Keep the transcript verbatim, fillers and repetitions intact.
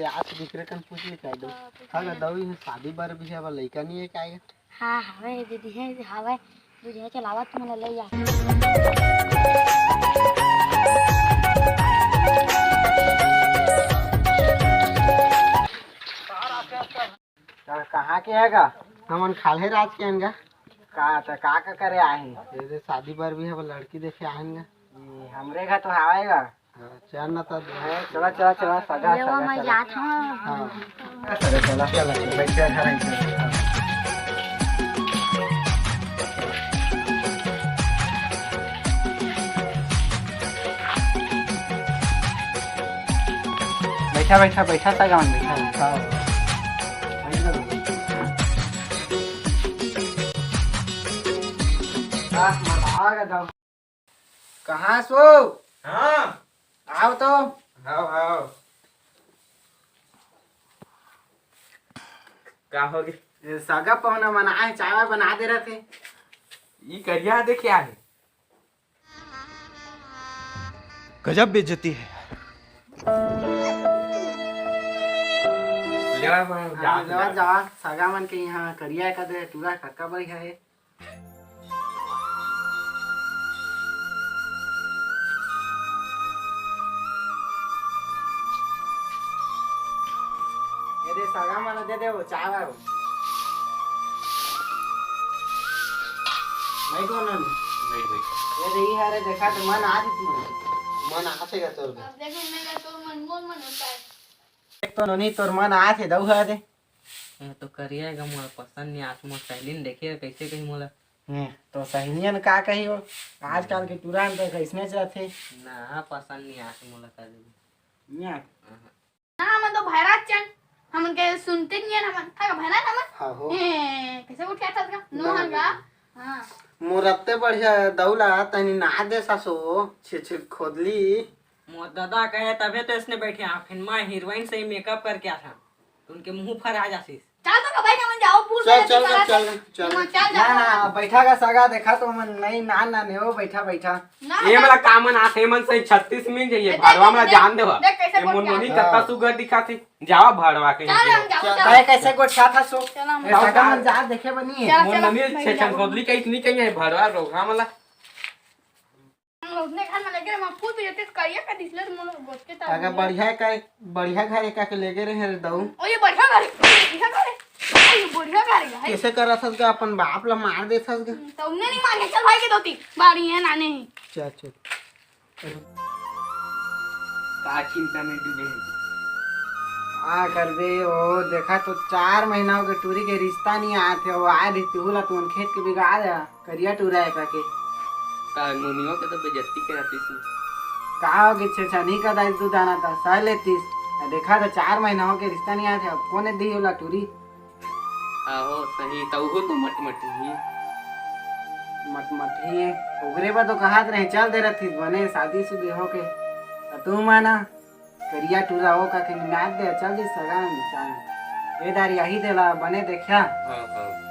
आज दूसरे कन पूछ ले, चाहे दो। हाँ, हाँ, पूछ ले। हाँ, दऊ, ये शादी बर भी है, अब लइका नहीं है, क्या है? हाँ, हवे दीदी, है, हवे। दू झन चलावत, तुमन ले जा। त कहाँ के हे गा? हमन खाल्हे राज के हन गा। का, त का, का करे आए हे? ये दे शादी बर भी हे, वो लड़की देखे आए हन गा। ये हमरे घर तो हवय गा। हाँ, चल ना त। हाँ, चला, चला, चला, सगा, ये वो सगा, मैं चला। जात हूँ। हाँ। चला, चला, चला, चला, बैठ जा, घर आइए। बैठा, बैठा, बैठा, सगा मन, बैठा, बैठा। हाँ, मजा आ गया, जाओ। कहाँ सो? हाँ। आओ तो। आओ, आओ। का हो गे? ए, सगा पहुना मन आए, चाय वाय बना दे रहे थे। ई करिया देखे आए। गजब बेइज्जती है। लेवा, लेवा, हाँ, जात लेवा, जात। जावा, सगा मन के यहाँ करिया का दे, टूरा कक्का बढ़िया है। ये दे, सगा मन दे दे वो चाय वाय। नहीं तो नन। नहीं भाई। ये दे, ई हरे देखा तो मन आ जित मन। मन आथे गा तोर। अब देखो, मैं तो मन, मोर मन होता है। एक तो नोनी तोर मन आथे, दऊ हरे। ये तो करिया गा, मोला पसंद नहीं आत, मोर सहेली ने देखे, कैसे कही मोला? हैं, तो सहेलियन का कही हो? आजकल के टूरा मन तो कैसने चाहते? ना, पसंद नहीं आत मोला करिया। नहीं आत? अहं। ना, हमन तो भैरा चन, हमन के सुनते नहीं है, हमन का भैरा हमन। हाँ हो। ए, कैसे उठ के आता था? नो ना, हंगा। ना। हाँ। मोर अत्ते बढ़िया दऊ ला तनी ना दे सासो, छे छे खोदली। मोर दादा कहे तभे तो इसने बैठे हैं, फिर मैं हीरोइन से ही मेकअप करके आ था। तो उनके मुंह फर आ जासिस। चल तो भाई, हमन जाओ, पूल चल, में चल, चल, चल, चल। हमन चल ना, जाओ। ना, बैठा का सगा देखा तो मन नहीं, ना, ना, ने हो, बैठा, बैठा। ना, ए, ना। मला कामन आथे, मन सही छत्तीस मिल जाइए, ए, देख, भाड़वा देख, मला देख, जान देवा। देख कैसे ए, बोल मोर के नोनी आता। कत्ता सुगर दिखा थे। जावा भाड़वा के चल, यहाँ हम के। जाओ, चल। चल। तय कैसे गोठिया था सो? चल, हम ए, जाओ, सगा जाओ। मन जा देखे बनी है। चल, मोर चल, नोनी मैं छे जाऊँ। छन खोदली कहीं नहीं कहीं है, भाड़वा रोका मला। हम उसने घर में लेके हम फूल भी देते तो करिया का दिसले तो मोर गोद के ताऊ अगर ने। बढ़िया का, बढ़िया घर का के लेके रहे रे दऊ। ओ ये बढ़िया घर, बढ़िया घर है। ओ ये बढ़िया घर है। कैसे करा सस का अपन बाप ला मार दे सस का। हम्म, तो उन्हें नहीं मारे, चल भाई के धोती। बाड़ी है नाने ही। चल, चल। का चिंता में डूबे हैं? का करबे, ओ देखा तो चार महीना हो गए टूरी के रिश्ता नहीं आत हे, वो आए रही तू ला तुमन खेत के बिगाड़ है। करिया टूरा है काके। का नोनियो के तो बेइज्जती करातीस। का हो गे छेछा, नहीं कदाई तू दाना था, सह लेतीस। आ देखा तो चार महीना हो के रिश्ता नहीं आया था, अब कोने दी होला टूरी? आहो, सही, तो वो तो मटमटी ही। मटमटी है, ओकरे बा तो कहात रहे, चल दे रहतीस बने, शादी शुदी हो के। आ तू माना, करिया टूरा हो काके निनाद दे, चल दी सगा में, चल। ए दारी, यही देला, बने देखा। हाँ, हाँ।